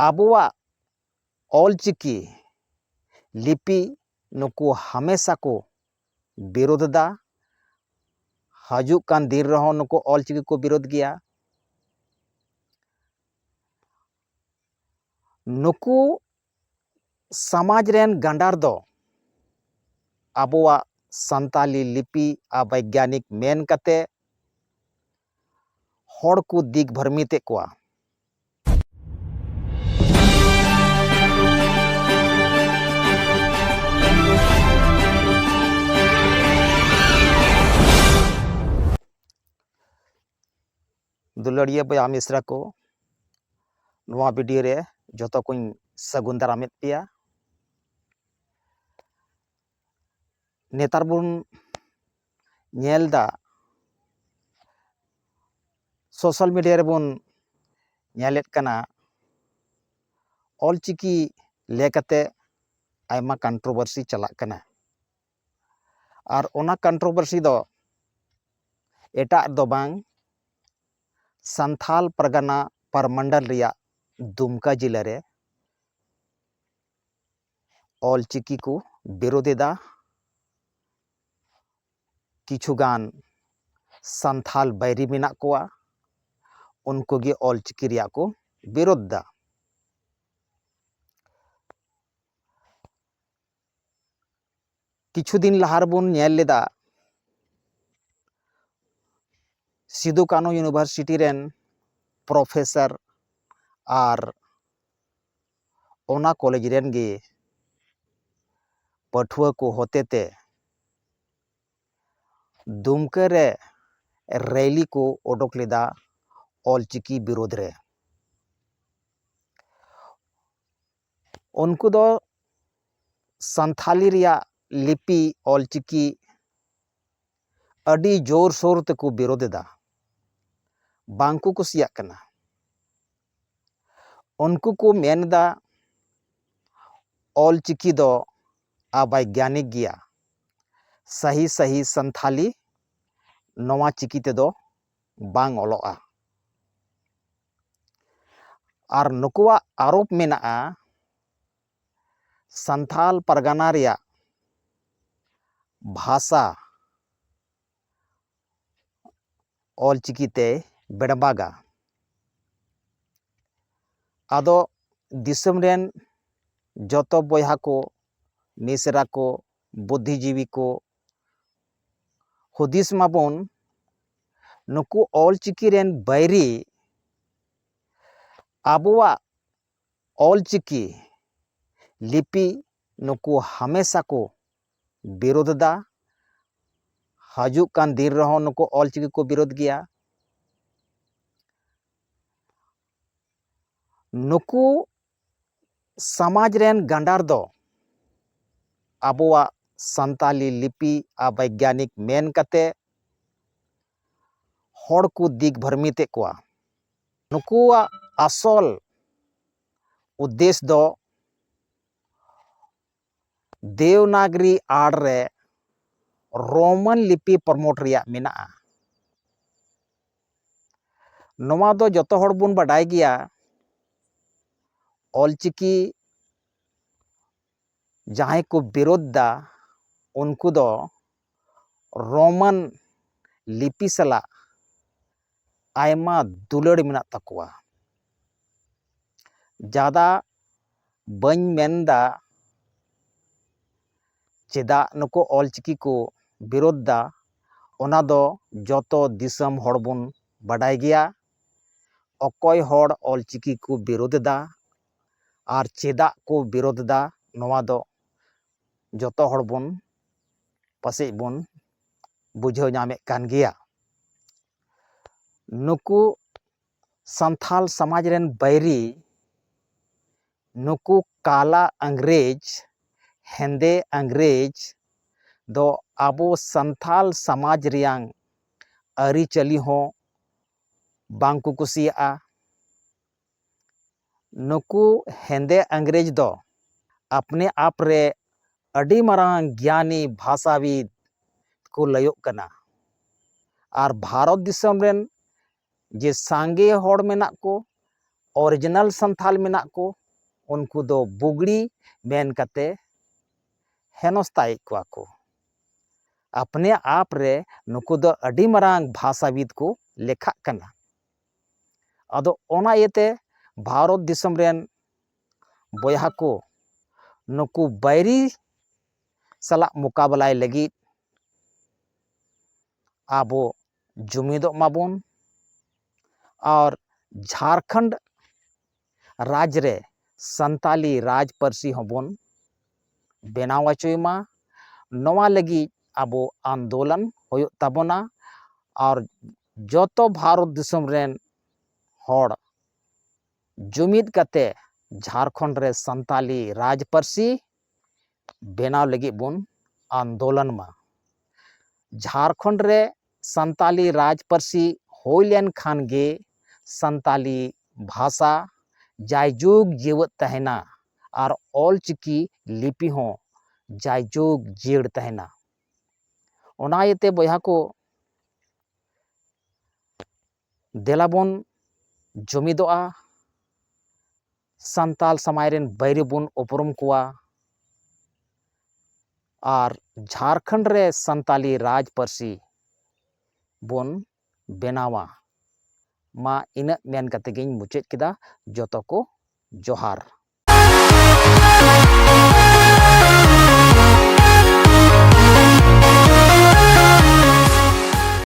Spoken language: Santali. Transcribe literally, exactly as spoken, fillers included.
ᱟᱵᱚᱣᱟᱜ ᱚᱞᱪᱤᱠᱤ ᱞᱤᱯᱤ ᱱᱩᱠᱩ ᱦᱟᱢᱮᱥᱟ ᱠᱚ ᱵᱤᱨᱳᱫᱷ ᱮᱫᱟ᱾ ᱦᱤᱡᱩᱜ ᱠᱟᱱ ᱫᱤᱱ ᱨᱮᱦᱚᱸ ᱱᱩᱠᱩ ᱚᱞᱪᱤᱠᱤ ᱠᱚ ᱵᱤᱨᱳᱫᱷ ᱜᱮᱭᱟ᱾ ᱱᱩᱠᱩ ᱥᱚᱢᱟᱡᱽ ᱨᱮᱱ ᱜᱟᱸᱰᱟᱨ ᱫᱚ ᱟᱵᱚᱣᱟᱜ ᱥᱟᱱᱛᱟᱞᱤ ᱞᱤᱯᱤ ᱚᱵᱳᱭᱜᱽᱜᱟᱱᱤᱠ ᱢᱮᱱ ᱠᱟᱛᱮ ᱦᱚᱲ ᱠᱚ ᱫᱤᱜᱽ ᱵᱷᱨᱚᱢᱤᱛᱮᱫ ᱠᱚᱣᱟ᱾ ᱫᱩᱞᱟᱹᱲᱤᱭᱟᱹ ᱵᱚᱭᱦᱟ ᱢᱤᱥᱨᱟ ᱠᱚ, ᱱᱚᱣᱟ ᱵᱷᱤᱰᱤᱭᱳ ᱨᱮ ᱡᱚᱛᱚ ᱠᱚᱧ ᱥᱟᱹᱜᱩᱱ ᱫᱟᱨᱟᱢᱮᱫ ᱯᱮᱭᱟ᱾ ᱱᱮᱛᱟᱨ ᱵᱚᱱ ᱧᱮᱞ ᱮᱫᱟ, ᱥᱳᱥᱟᱞ ᱢᱤᱰᱤᱭᱟ ᱨᱮᱵᱚᱱ ᱧᱮᱞᱮᱫ ᱠᱟᱱᱟ, ᱚᱞᱪᱤᱠᱤ ᱞᱮᱠᱟᱛᱮ ᱟᱭᱢᱟ ᱠᱚᱱᱴᱨᱳᱵᱷᱟᱨᱥᱤ ᱪᱟᱞᱟᱜ ᱠᱟᱱᱟ᱾ ᱟᱨ ᱚᱱᱟ ᱠᱚᱱᱴᱨᱳᱵᱷᱟᱨᱥᱤ ᱫᱚ ᱮᱴᱟᱜ ᱫᱚ ᱵᱟᱝ, ᱥᱟᱱᱛᱷᱟᱞ ᱯᱟᱨᱜᱟᱱᱟ ᱯᱟᱨᱢᱟᱱᱰᱟᱞ ᱨᱮᱭᱟᱜ ᱫᱩᱢᱠᱟ ᱡᱮᱞᱟ ᱨᱮ ᱚᱞᱪᱤᱠᱤ ᱠᱚ ᱵᱤᱨᱳᱫᱷ ᱮᱫᱟ᱾ ᱠᱤᱪᱷᱩ ᱜᱟᱱ ᱥᱟᱱᱛᱷᱟᱞ ᱵᱟᱹᱭᱨᱤ ᱢᱮᱱᱟᱜ ᱠᱚᱣᱟ, ᱩᱱᱠᱩ ᱜᱮ ᱚᱞᱪᱤᱠᱤ ᱨᱮᱭᱟᱜ ᱠᱚ ᱵᱤᱨᱳᱫᱷ ᱮᱫᱟ᱾ ᱠᱤᱪᱷᱩ ᱫᱤᱱ ᱞᱟᱦᱟ ᱨᱮᱵᱚᱱ ᱧᱮᱞ ᱞᱮᱫᱟ, ᱥᱤᱫᱩ ᱠᱟᱹᱱᱦᱩ ᱤᱭᱩᱱᱤᱵᱷᱟᱨᱥᱤᱴᱤ ᱨᱮᱱ ᱯᱨᱚᱯᱷᱮᱥᱚᱨ ᱟᱨ ᱚᱱᱟ ᱠᱚᱞᱮᱡᱽ ᱨᱮᱱ ᱜᱮ ᱯᱟᱹᱴᱷᱩᱣᱟᱹ ᱠᱚ ᱦᱚᱛᱮᱛᱮ ᱫᱩᱢᱠᱟᱹ ᱨᱮ ᱨᱮᱞᱤ ᱠᱚ ᱚᱰᱚᱠ ᱞᱮᱫᱟ ᱚᱞᱪᱤᱠᱤ ᱵᱤᱨᱳᱫᱷ ᱨᱮ᱾ ᱩᱱᱠᱩ ᱫᱚ ᱥᱟᱱᱛᱷᱟᱞᱤ ᱨᱮᱭᱟᱜ ᱞᱤᱯᱤ ᱚᱞᱪᱤᱠᱤ ᱟᱹᱰᱤ ᱡᱳᱨᱥᱳᱨ ᱛᱮᱠᱚ ᱵᱤᱨᱳᱫᱷ ᱮᱫᱟ, ᱵᱟᱝ ᱠᱚ ᱠᱩᱥᱤᱭᱟᱜ ᱠᱟᱱᱟ᱾ ᱩᱱᱠᱩ ᱠᱚ ᱢᱮᱱ ᱮᱫᱟ, ᱚᱞᱪᱤᱠᱤ ᱫᱚ ᱚᱵᱳᱭᱜᱽᱜᱟᱱᱤᱠ ᱜᱮᱭᱟ, ᱥᱟᱹᱦᱤ ᱥᱟᱹᱦᱤ ᱥᱟᱱᱛᱷᱟᱞᱤ ᱱᱚᱣᱟ ᱪᱤᱠᱤ ᱛᱮᱫᱚ ᱵᱟᱝ ᱚᱞᱚᱜᱼᱟ᱾ ᱟᱨ ᱱᱩᱠᱩᱣᱟᱜ ᱟᱨᱳᱯ ᱢᱮᱱᱟᱜᱼᱟ ᱥᱟᱱᱛᱷᱟᱞ ᱯᱟᱨᱜᱟᱱᱟ ᱨᱮᱭᱟᱜ ᱵᱷᱟᱥᱟ ᱚᱞᱪᱤᱠᱤ ᱛᱮ ᱵᱮᱲᱵᱟᱜᱟ᱾ ᱟᱫᱚ ᱫᱤᱥᱚᱢ ᱨᱮᱱ ᱡᱚᱛᱚ ᱵᱚᱭᱦᱟ ᱠᱚ, ᱢᱤᱥᱨᱟ ᱠᱚ, ᱵᱩᱫᱽᱫᱷᱤᱡᱤᱵᱤ ᱠᱚ, ᱦᱩᱫᱤᱥ ᱢᱟᱵᱚᱱ ᱱᱩᱠᱩ ᱚᱞᱪᱤᱠᱤ ᱨᱮᱱ ᱵᱟᱹᱭᱨᱤ ᱟᱵᱚᱣᱟᱜ ᱚᱞᱪᱤᱠᱤ ᱞᱤᱯᱤ ᱱᱩᱠᱩ ᱦᱟᱢᱮᱥᱟ ᱠᱚ ᱵᱤᱨᱳᱫᱷ ᱮᱫᱟ᱾ ᱦᱤᱡᱩᱜ ᱠᱟᱱ ᱫᱤᱱ ᱨᱮᱦᱚᱸ ᱱᱩᱠᱩ ᱚᱞᱪᱤᱠᱤ ᱠᱚ ᱵᱤᱨᱳᱫᱷ ᱜᱮᱭᱟ᱾ ᱱᱩᱠᱩ ᱥᱚᱢᱟᱡᱽ ᱨᱮᱱ ᱜᱟᱸᱰᱟᱨ ᱫᱚ ᱟᱵᱚᱣᱟᱜ ᱥᱟᱱᱛᱟᱞᱤ ᱞᱤᱯᱤ ᱟᱵᱚᱭᱜᱟᱱᱤᱠ ᱢᱮᱱ ᱠᱟᱛᱮ ᱦᱚᱲ ᱠᱚ ᱫᱤᱜᱽ ᱵᱷᱨᱚᱢᱤᱛᱮᱫ ᱠᱚᱣᱟ᱾ ᱱᱩᱠᱩᱣᱟᱜ ᱟᱥᱚᱞ ᱩᱫᱽᱫᱮᱥ ᱫᱚ ᱫᱮᱣᱱᱟᱜᱽᱨᱤ ᱟᱲ ᱨᱮ ᱨᱳᱢᱟᱱ ᱞᱤᱯᱤ ᱯᱨᱚᱢᱳᱴ ᱨᱮᱭᱟᱜ ᱢᱮᱱᱟᱜᱼᱟ᱾ ᱱᱚᱣᱟ ᱫᱚ ᱡᱚᱛᱚ ᱦᱚᱲ ᱵᱚᱱ ᱵᱟᱰᱟᱭ ᱜᱮᱭᱟ, ᱚᱞᱪᱤᱠᱤ ᱡᱟᱦᱟᱸᱭ ᱠᱚ ᱵᱤᱨᱳᱫᱷ ᱫᱟ, ᱩᱱᱠᱩ ᱫᱚ ᱨᱳᱢᱟᱱ ᱞᱤᱯᱤ ᱥᱟᱞᱟᱜ ᱟᱭᱢᱟ ᱫᱩᱞᱟᱹᱲ ᱢᱮᱱᱟᱜ ᱛᱟᱠᱚᱣᱟ᱾ ᱡᱟᱫᱟ ᱵᱟᱹᱧ ᱢᱮᱱᱫᱟ ᱪᱮᱫᱟᱜ ᱱᱩᱠᱩ ᱚᱞᱪᱤᱠᱤ ᱠᱚ ᱵᱤᱨᱳᱫᱷ ᱫᱟ, ᱚᱱᱟ ᱫᱚ ᱡᱚᱛᱚ ᱫᱤᱥᱚᱢ ᱦᱚᱲ ᱵᱚᱱ ᱵᱟᱰᱟᱭ ᱜᱮᱭᱟ᱾ ᱚᱠᱚᱭ ᱦᱚᱲ ᱚᱞᱪᱤᱠᱤ ᱠᱚ ᱵᱤᱨᱳᱫᱷ ᱮᱫᱟ ᱟᱨ ᱪᱮᱫᱟᱜ ᱠᱚ ᱵᱤᱨᱳᱫᱷ ᱮᱫᱟ, ᱱᱚᱣᱟ ᱫᱚ ᱡᱚᱛᱚ ᱦᱚᱲ ᱵᱚᱱ ᱯᱟᱥᱮᱡ ᱵᱚᱱ ᱵᱩᱡᱷᱟᱹᱣ ᱧᱟᱢᱮᱫ ᱠᱟᱱ ᱜᱮᱭᱟ᱾ ᱱᱩᱠᱩ ᱥᱟᱱᱛᱷᱟᱞ ᱥᱚᱢᱟᱡᱽ ᱨᱮᱱ ᱵᱟᱹᱭᱨᱤ, ᱱᱩᱠᱩ ᱠᱟᱞᱟ ᱤᱝᱨᱮᱡᱽ, ᱦᱮᱸᱫᱮ ᱤᱝᱨᱮᱡᱽ ᱫᱚ ᱟᱵᱚ ᱥᱟᱱᱛᱷᱟᱞ ᱥᱚᱢᱟᱡᱽ ᱨᱮᱭᱟᱝ ᱟᱹᱨᱤᱪᱟᱹᱞᱤ ᱦᱚᱸ ᱵᱟᱝ ᱠᱚ ᱠᱩᱥᱤᱭᱟᱜᱼᱟ᱾ ᱱᱩᱠᱩ ᱦᱮᱸᱫᱮ ᱤᱝᱨᱮᱡᱽ ᱫᱚ ᱟᱯᱱᱮ ᱟᱯ ᱨᱮ ᱟᱹᱰᱤ ᱢᱟᱨᱟᱝ ᱜᱮᱭᱟᱱᱤ ᱵᱷᱟᱥᱟᱵᱤᱫ ᱠᱚ ᱞᱟᱹᱭᱚᱜ ᱠᱟᱱᱟ᱾ ᱟᱨ ᱵᱷᱟᱨᱚᱛ ᱫᱤᱥᱚᱢ ᱨᱮᱱ ᱡᱮ ᱥᱟᱸᱜᱮ ᱦᱚᱲ ᱢᱮᱱᱟᱜ ᱠᱚ, ᱚᱨᱤᱡᱤᱱᱟᱞ ᱥᱟᱱᱛᱟᱞ ᱢᱮᱱᱟᱜ ᱠᱚ, ᱩᱱᱠᱩ ᱫᱚ ᱵᱩᱜᱽᱲᱤ ᱢᱮᱱ ᱠᱟᱛᱮ ᱦᱮᱱᱚᱥᱛᱟᱭᱮᱫ ᱠᱚᱣᱟ ᱠᱚ᱾ ᱟᱯᱱᱮ ᱟᱯ ᱨᱮ ᱱᱩᱠᱩ ᱫᱚ ᱟᱹᱰᱤ ᱢᱟᱨᱟᱝ ᱵᱷᱟᱥᱟᱵᱤᱫ ᱠᱚ ᱞᱮᱠᱷᱟᱜ ᱠᱟᱱᱟ᱾ ᱟᱫᱚ ᱚᱱᱟ ᱤᱭᱟᱹᱛᱮ ᱵᱷᱟᱨᱚᱛ ᱫᱤᱥᱚᱢ ᱨᱮᱱ ᱵᱚᱭᱦᱟ ᱠᱚ ᱱᱩᱠᱩ ᱵᱟᱹᱭᱨᱤ ᱥᱟᱞᱟᱜ ᱢᱚᱠᱟᱵᱞᱟᱭ ᱞᱟᱹᱜᱤᱫ ᱟᱵᱚ ᱡᱩᱢᱤᱫᱚᱜ ᱢᱟᱵᱚᱱ ᱟᱨ ᱡᱷᱟᱲᱠᱷᱚᱸᱰ ᱨᱟᱡᱽ ᱨᱮ ᱥᱟᱱᱛᱟᱞᱤ ᱨᱟᱡᱽ ᱯᱟᱹᱨᱥᱤ ᱦᱚᱸᱵᱚᱱ ᱵᱮᱱᱟᱣ ᱦᱚᱪᱚᱭ ᱢᱟ᱾ ᱱᱚᱣᱟ ᱞᱟᱹᱜᱤᱫ ᱟᱵᱚ ᱟᱱᱫᱳᱞᱚᱱ ᱦᱩᱭᱩᱜ ᱛᱟᱵᱚᱱᱟ ᱟᱨ ᱡᱚᱛᱚ ᱵᱷᱟᱨᱚᱛ ᱫᱤᱥᱚᱢ ᱨᱮᱱ ᱦᱚᱲ ᱡᱩᱢᱤᱫ ᱠᱟᱛᱮ ᱡᱷᱟᱲᱠᱷᱚᱸᱰ ᱨᱮ ᱥᱟᱱᱛᱟᱞᱤ ᱨᱟᱡᱽ ᱯᱟᱹᱨᱥᱤ ᱵᱮᱱᱟᱣ ᱞᱟᱹᱜᱤᱫ ᱵᱚᱱ ᱟᱱᱫᱳᱞᱚᱱ ᱢᱟ᱾ ᱡᱷᱟᱲᱠᱷᱚᱸᱰ ᱨᱮ ᱥᱟᱱᱛᱟᱞᱤ ᱨᱟᱡᱽ ᱯᱟᱹᱨᱥᱤ ᱦᱩᱭ ᱞᱮᱱ ᱠᱷᱟᱱ ᱜᱮ ᱥᱟᱱᱛᱟᱞᱤ ᱵᱷᱟᱥᱟ ᱡᱟᱭᱡᱩᱜᱽ ᱡᱤᱣᱮᱫ ᱛᱟᱦᱮᱱᱟ ᱟᱨ ᱚᱞ ᱪᱤᱠᱤ ᱞᱤᱯᱤ ᱦᱚᱸ ᱡᱟᱭᱡᱩᱜᱽ ᱡᱤᱭᱟᱹᱲ ᱛᱟᱦᱮᱱᱟ᱾ ᱚᱱᱟ ᱤᱭᱟᱹᱛᱮ ᱵᱚᱭᱦᱟ ᱠᱚ, ᱫᱮᱞᱟ ᱵᱚᱱ ᱡᱩᱢᱤᱫᱚᱜᱼᱟ, ᱥᱟᱱᱛᱟᱞ ᱥᱚᱢᱟᱡᱽ ᱨᱮᱱ ᱵᱟᱹᱭᱨᱤ ᱵᱚᱱ ᱩᱯᱨᱩᱢ ᱠᱚᱣᱟ ᱟᱨ ᱡᱷᱟᱲᱠᱷᱚᱸᱰ ᱨᱮ ᱥᱟᱱᱛᱟᱞᱤ ᱨᱟᱡᱽ ᱯᱟᱹᱨᱥᱤ ᱵᱚᱱ ᱵᱮᱱᱟᱣᱟ᱾ ᱢᱟ ᱤᱱᱟᱹᱜ ᱢᱮᱱ ᱠᱟᱛᱮ ᱜᱤᱧ ᱢᱩᱪᱟᱹᱫ ᱠᱮᱫᱟ᱾ ᱡᱚᱛᱚ ᱠᱚ ᱡᱚᱦᱟᱨ᱾